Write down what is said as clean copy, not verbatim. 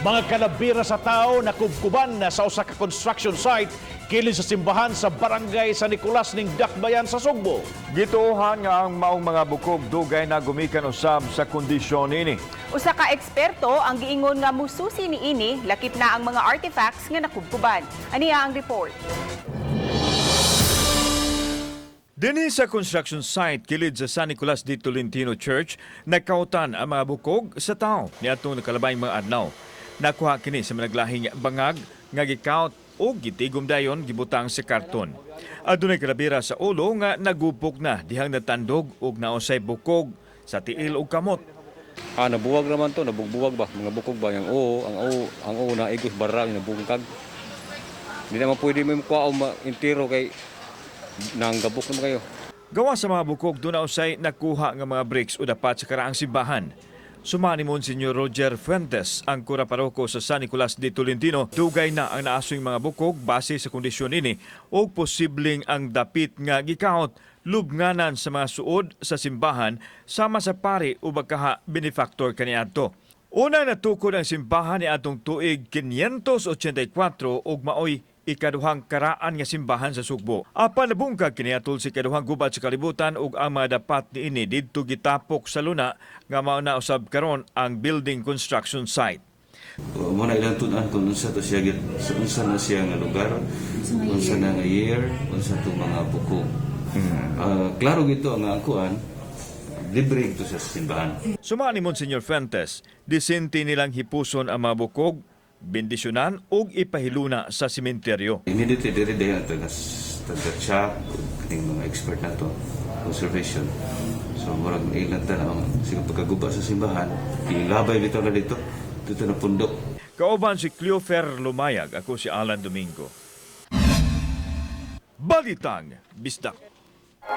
Mga kalabira sa tao nakubkuban na sa usa ka construction site kilid sa simbahan sa Barangay San Nicolas ning Dakbayan sa Sugbo. Gituohan nga ang maong mga bukog dugay na gumikan usab sa kondisyon ini. Usa ka eksperto ang giingon nga mususi niini, lakip na ang mga artifacts nga nakubkuban. Aniya ang report. Dinhi sa construction site kilid sa San Nicolas de Tolentino Church, nakautan ang mga bukog sa tao niadtong nakalabay mga adlaw. Nakuha kini sa managlahing bangag nga gikaut o gitigom dayon gibutang sa karton. Adunay kalabira sa ulo nga nagupok na dihang natandog ug nausay bukog sa tiil ug kamot. Ah, nabuwag naman to, nabugbuwag ba? Mga bukog ba? Yung oo, ang oo, ang oo na igos barra, yung nabugkag. Hindi naman pwede mo kuha o intiro kay nanggabok naman kayo. Gawa sa mga bukog, duna usay nakuha nga mga bricks o dapat sa karaang simbahan. Sumani Monsignor Roger Fuentes, ang kura paroko sa San Nicolas de Tolentino, dugay na ang naasoy mga bukog base sa kondisyon ini o posibleng ang dapit nga gikaot lubnganan sa mga suod sa simbahan sama sa pari o bakaha benefactor kaniadto. Una natukod ang simbahan ni atong tuig 584 ug maoy ikaduhang karaan nga simbahan sa Sugbo. Apan nabungkag kini atol sa ikaduhang gubat sa kalibutan ug ang mga dapat niini didto gitapok sa luna nga mao na usab karon ang building construction site. Mo na ilang tun-an kung unsa to siya sa unsa na siya nga lugar, unsa na nga year, unsa to mga bukog. Ah, klaro gito ang kuan, libre ito sa simbahan. Sumani Monsignor Fuentes, disente nilang hipuson ang mga bukog, bendisyonan ug ipahiluna sa sementeryo. Immediately diri dayon ang taga taga siya kining mga expert na to conservation. So murag ilang tan ang siguro pagkaguba sa simbahan, ilabay bitaw na dito dito na pundok. Kauban si Cleofer Lumayag, ako si Alan Domingo. Balitang Bisdak.